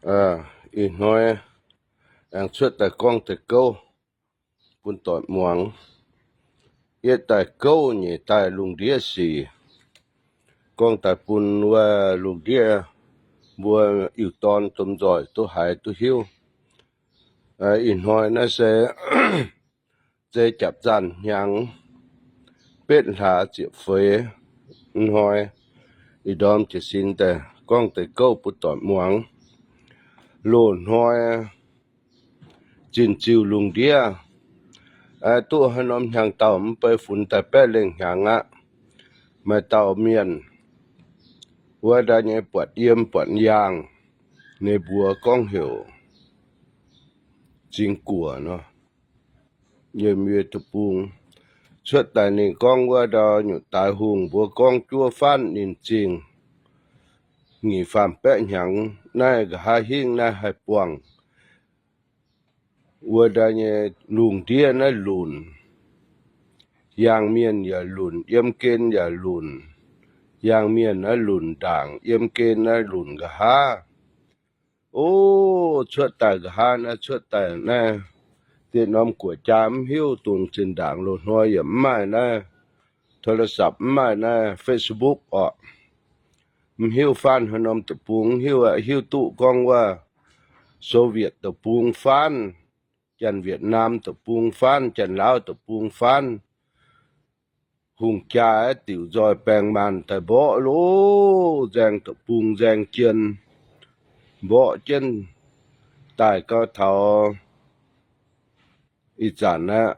Ih hnoi aengx cuotv daaih gorngv deix gouv bun doic muangx. Yietv daaih gouv nyeic daaih lungh ndiev sic, gorngv daaih bun wuov lungh ndiev mbuo iu-dorn domh nzoih duqv haiz duqv hiuv. Ih hnoi naaiv se zei japc zanh hnyangx betv hlaax ziepc feix hnoi, ih ndorm jiez sin daaih gorngv deix gouv bun doic muangx. Loz-hnoi zinh ziuh lungh ndiev, duqv haaix norm hnyangx-daauh mv bei funx daaih baeqv lengh hnyangx aqv. Maaih dauh mienh wuov ndaa nyei buatc yiem buatc yaangh, ninh mbuox gorngv heuc Zingx Guoqv nor, yiem Yietc Deic-Bung. Cuotv daaih ninh gorngv wuov ndau nyutc daaix hungh mbuo gorngv juov faanv ninh zingh nyic faam baeqv hnyangx naaiv nqa'haav hingv naaiv haih buangh wuov ndaa nyei lungh ndiev naaiv lunc. Yaangh mienh yaac lunc, yiem gen yaac lunc. Yaangh mienh naaiv lunc ndaangc, yiem gen naaiv lunc nqa'haav. O, cuotv daaih nqa'haav naaiv, cuotv daaih naaiv, diex norm guoqv jaa mv hiuv, dongh zinh ndaangc loz-hnoi yaac mv maaih naaiv โทรศัพท์, mv maaih naaiv Facebook orqc. Mv hiuv faanv haaix norm deic-bung, mv hiuv, hiuv duqv gorngv wuov Soviet deic-bung faanv, Janx-Wietc^naam deic-bung faanv, Janx-Laauv deic-bung faanv. Hungh jaa diuc nzoih baengh maanh daaih mborqv loh, nzaeng deic-bung nzaeng jien, mborqv jienv daaih gau taux ih zanc aqv.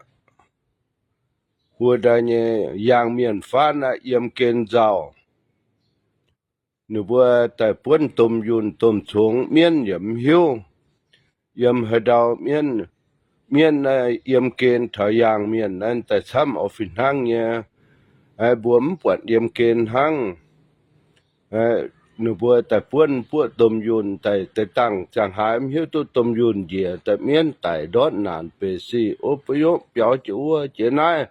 Wuov ndaa nyei yaangh mienh faanv aqv, yiem gen nzauh. Ninh mbuo daaih buonv domh yunh domh congx, mienv yaac mv hiuv. Yiem haaix ndau mienv, mienv naaiv yiem gen taux yaangh mienh naaiv daaih camv oix fih hnangv nyei. Mbuo mv buatc yiem gen hnangv. Ninh mbuo daaih buonv buoqv domh yunh daaih, deix dangh ziangh haaix mv hiuv duqv domh yunh njiec daaih mienv daic ndortv naanc beic sic, o, biaux jiex wuov jiex naaiv.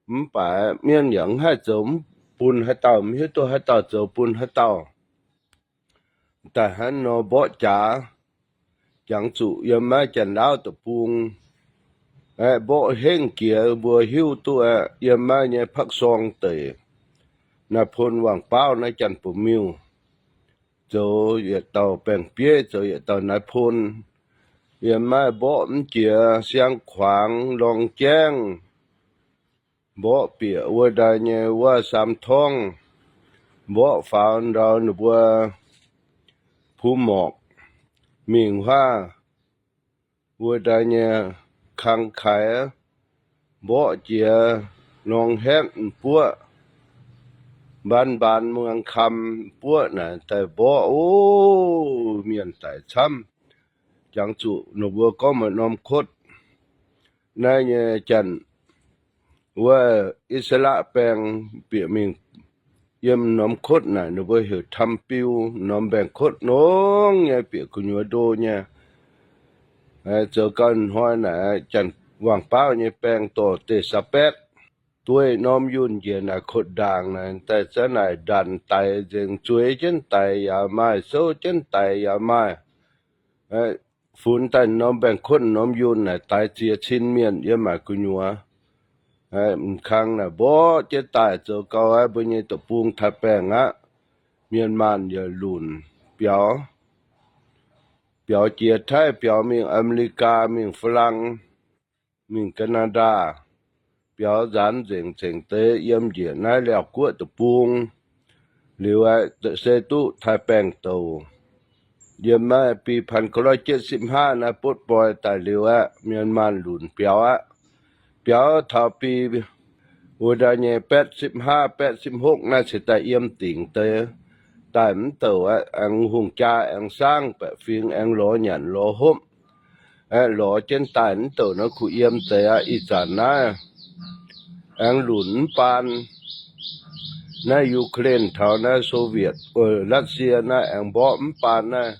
Mv baac mienv yaac mv haih zoux bun haaix dauh, mv hiuv duqv haaix dauh zoux bun haaix dauh. Daaih hnangv nor mborqv jaax, jangx zuqc yiem maiv Janx-Laauv deic-bung, aeqv, mborqv hengv jiex mbuo hiuv duqv aqv, yiem maiv nyei Pakv Sorng deic, Naaiv Pon Wangc Baauv naaiv Janx-Bun-Miuh, zoux yietc dauh baeng-bieiv, zoux yietc dauh Naaiv Pon, yiem maiv mborqv mv jiex Siang-Kuangx, Lorng Jaengv, mborqv bieqc wuov ndaa nyei wuov Saam Torngv, mborqv faaux ndau ninh mbuo Pu Morc, mingh huaav wuov ndaa nyei Kang Kaix, mborqv jiex Norng Haetv m'buoqv, Mbaan Mbaan Muang Kam m'buoqv naaic daaih mborqv, o, mienh daic camv. Jangx zuqc ninh mbuo gorngv maaih norm kotv, naaiv nyei Janx wuov I^saa^laa^en baeng bieqc mingh yiem norm kotv naaic ninh mbuo heuc Tam Biu, norm mbaengx-kotv nongx nyei bieqc gu'nyuoz ndo nyei. Zoux gau hnoi naaic Janx Wangc Baauv nyei baeng dorh deix Saabaetv, dueiv norm yunh njiec naaic kotv ndaangc naaic daaih za'naaic ndanc daix nzengc, zueiz jienv daix yaac maaih, souv jienv daix yaac maaih. Funx daaih norm mbaengx-kotv norm yunh naaic daix ziex cin mienh yiem maaic gu'nyuoz. M'kang naaic mborqv jienv daaih zoux gau aqv, mbuo nyei deic-bung taaix-baengh aqv. Mienh maanh yaac lunc biaux, biaux jiex Taiv, biaux mingh Aa^me^li^gaa, mingh Faa^lang, mingh Gaa^naa^ndaa, biaux nzaanx nzengc cengx deix yiem njiec naaiv Laauv Guoqv deic-bung. Liuz aeqv, se duqv taaix-baengh douc. Yiem naaiv ปีพันเก้าร้อยเจ็ดสิบห้า naaiv butv-boih daaih liuz aeqv, mienh maanh lunc biaux aqv. Biaux taux ปี wuov ndaa nyei แปดสิบห้า แปดสิบหก naaiv cingx daaih yiem dingc deix, daaih mv douc aqv, aengx hungh jaa aengx saangv, baeqc fingx aengx lorz nyanc lorz hopv, aeqv, lorz jienv daaih mv douc naaiv kuh yiem deix aqv. Ih zanc naaiv aengx lunc mv baan. Naaiv Ukraine taux naaiv Soviet, Russia naaiv aengx mborqv mv baan naaiv.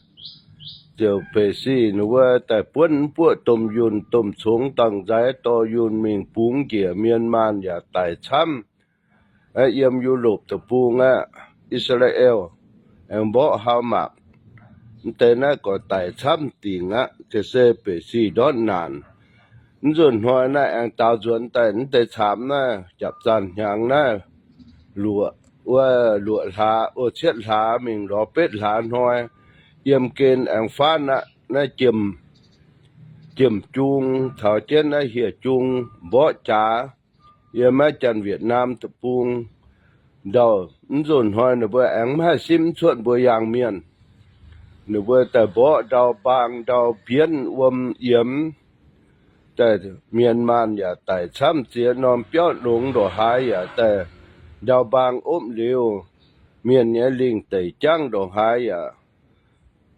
Ziouc beic sic ninh wuov daaih buonv mv buoqv domh yunh domh congx dangh nzaix dorh yunh mingh bungx njiec, mienh maanh yaac daic camv. Yiem Yu^lopc deic-bung aqv, I^saa^laa^en aengx mborqv Haamaax, Mv deix naaiv gorx daic camv dingc aqv, ga'sie beic sic ndortv naanc. Mv nzunc hnoi naaiv aengx daaux nzuonx daaih mv deix caamx naaiv, japc zanh hnyangx naaiv, luoqc, wuov luoqc hlaax, wuov cietv hlaax mingh lorz betv hlaax hnoi, yiem gen aengx faanv aqv. Naaiv jiem, jiem jung taux jienv naaiv hieh jung mborqv jaax, yiem maiv Janx-Wietc^naam deic-bung ndau. Mv nzunc hnoi ninh mbuo aengx mv haih simv cuotv mbuo yaangh mienh. Ninh mbuo daaih mborqv ndau mbaang ndau mbienv wuom yiemx. Daaih mienh maanh yaac daic camv ziex norm, biauv longx ndongc haaix yaac daaih, ndau mbaang opv liuz, mienh nyei lingh deic jangv ndongc haaix yaac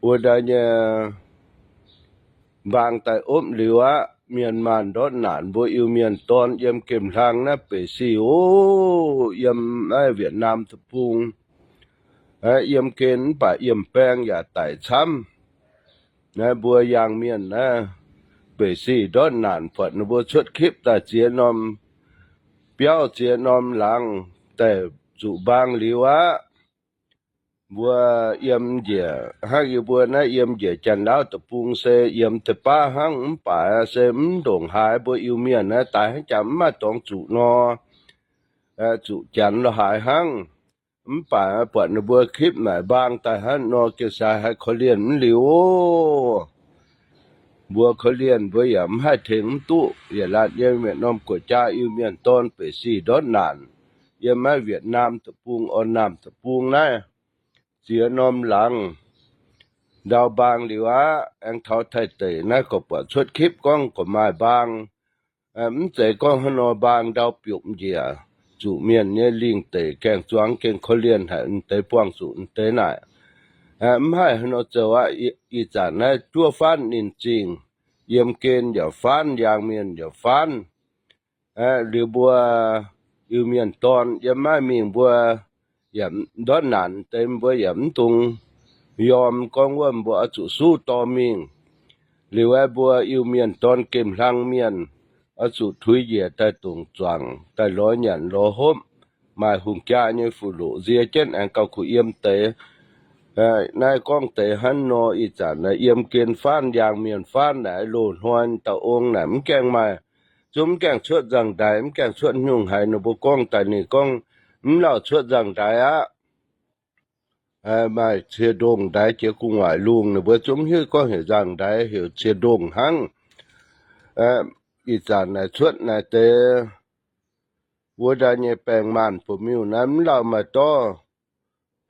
wuov ndau nyei mbaang daaih opv liuz aqv. Mienh maanh ndortv naanc, mbuo Iu-Mienh dorn yiem gemh hlang naaiv beic sic oc, yiem naaiv Wietc^naam deic-bung, yiem gen mv baac yiem baeng yaac daic camv. Naaiv mbuo yaangh mienh naaiv beic sic ndortv naanc, buatc ninh mbuo cuotv คลิป daaih ziex norm biauv ziex norm laangz daaih zuqc mbaang liuz aqv. Mbuo yiem njiec hnangv yie mbuo naaiv yiem njiec Janx-Lauv deic-bung se yiem deix baav hnangv mv baac se mv ndongc haaix mbuo Iu-Mienh naaiv daaih hnangv jaax mv maaih dorngx zuqc nor, zuqc Janx lo haaix hnangv. Mv baac buatc ninh mbuo คลิป naaic mbaang daaih hnangv nor, gengh sai haiz korv-lienh mv liuz oc. Mbuo korv-lienh mbuo yaac mv haih tengx mv duqv, yietc laanh yiem yietc norm guoqv-jaa Iu-Mienh dorn beic sic ndortv naanc, yiem maiv Wietc^naam deic-bung, orn naamh deic-bung naaiv, ziex norm laangz ndau mbaang liuz aqv. Aengx taux Taiv deic naaiv gorqv buatc cuotv คลิป gorngv gorqv maaih mbaang. Mv zeiz gorngv hnangv nor mbaang ndau biopv njiec, zuqc mienh nyei lingh deic gaengh zuangx gengh korv-lienh haic, mv deix buangh zuqc mv deix naaic. Mv haih hnangv nor zoux aqv. Ih zanc naaiv juov faanv ninh zingh, yiem gen yaac faanv, yaangh mienh yaac faanv. Liuz mbuo Iu-Mienh dorn yiem maiv mingh mbuo yaac ndortv naanc deix, mbuo yaac mv dungx yiem gorngv wuov mbuo oix zuqc suv dorh mingh. Liuz aeqv, mbuo Iu-Mienh dorn gemh hlang mienh oix zuqc tuix njiec daaih dungc zuangx daaih lorz nyanc lorz hopv, maaih hungh jaa nyei fuqv-loqc nzie jienv aengx gauh kuh yiem deix. Naaiv gorngv deix hnangv nor, ih zanc naaiv yiem gen faanv, yaangh mienh faanv naaic, loz-hnoi dauh ong naaic mv gaengh maaih, zungv mv gaengh cuotv nzangc-ndaix, mv gaengh cuotv nyungc haiz ninh mbuo gorngv daaih. Ninh gorngv mv lauh cuotv nzangc-ndaix aqv. Maaih cie-ndongh ndaix jiex gu'nguaaic lungh, ninh mbuo zungv mv hiuv gorngv heuc nzangc-ndaix, heuc cie-ndongh hnangv. Ih zanc naaic cuotv naaic deix wuov ndaaih nyei baeng maanh bun miuh naaiv mv lauh maaih dorv.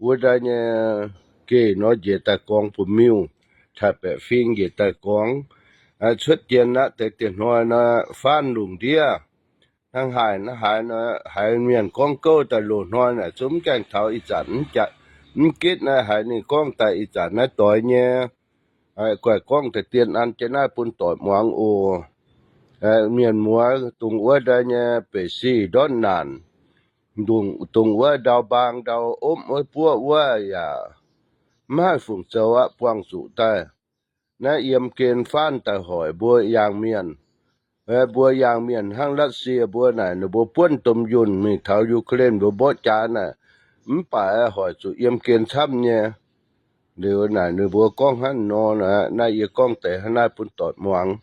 Wuov ndaaih nyei geh nor njiec daaih gorngv bun miuh, taaih baeqc fing njiec daaih gorngv. Cuotv jien aqv, deix dieh hnoi nor faanv lungh ndiev. Hnangv haaix nor, haaix mienh gorngv gouv daaih loz-hnoi naaic zungv mv gaengh taux ih zanc mv gitv naaiv haiz ninh gorngv daaih ih zanc naaiv doix nyei. Guaih gorngv deix dien an jienv naaiv bun doic muangx oc. Mienh muoz dungx wuov ndaaih nyei beic sic ndortv naanc, dungx wuov ndau mbaang ndau opv wuov buoqv wuov yaac mv haih fungc zoux aqv, buangh zuqc daaih. Naaiv yiem gen faanv daaih hoic mbuo yaangh mienh. Mbuo yaangh mienh hnangv Latv^sie mbuo naaic, ninh mbuo buonv domh yunh mingh taux Ukraine mbuo mborqv jaax naaic, mv baac hoic zuqc yiem gen camv nyei. Liuz naaic ninh mbuo gorngv hnangv nor, naaiv yie gorngv deix hnangv naaiv bun doic muangx.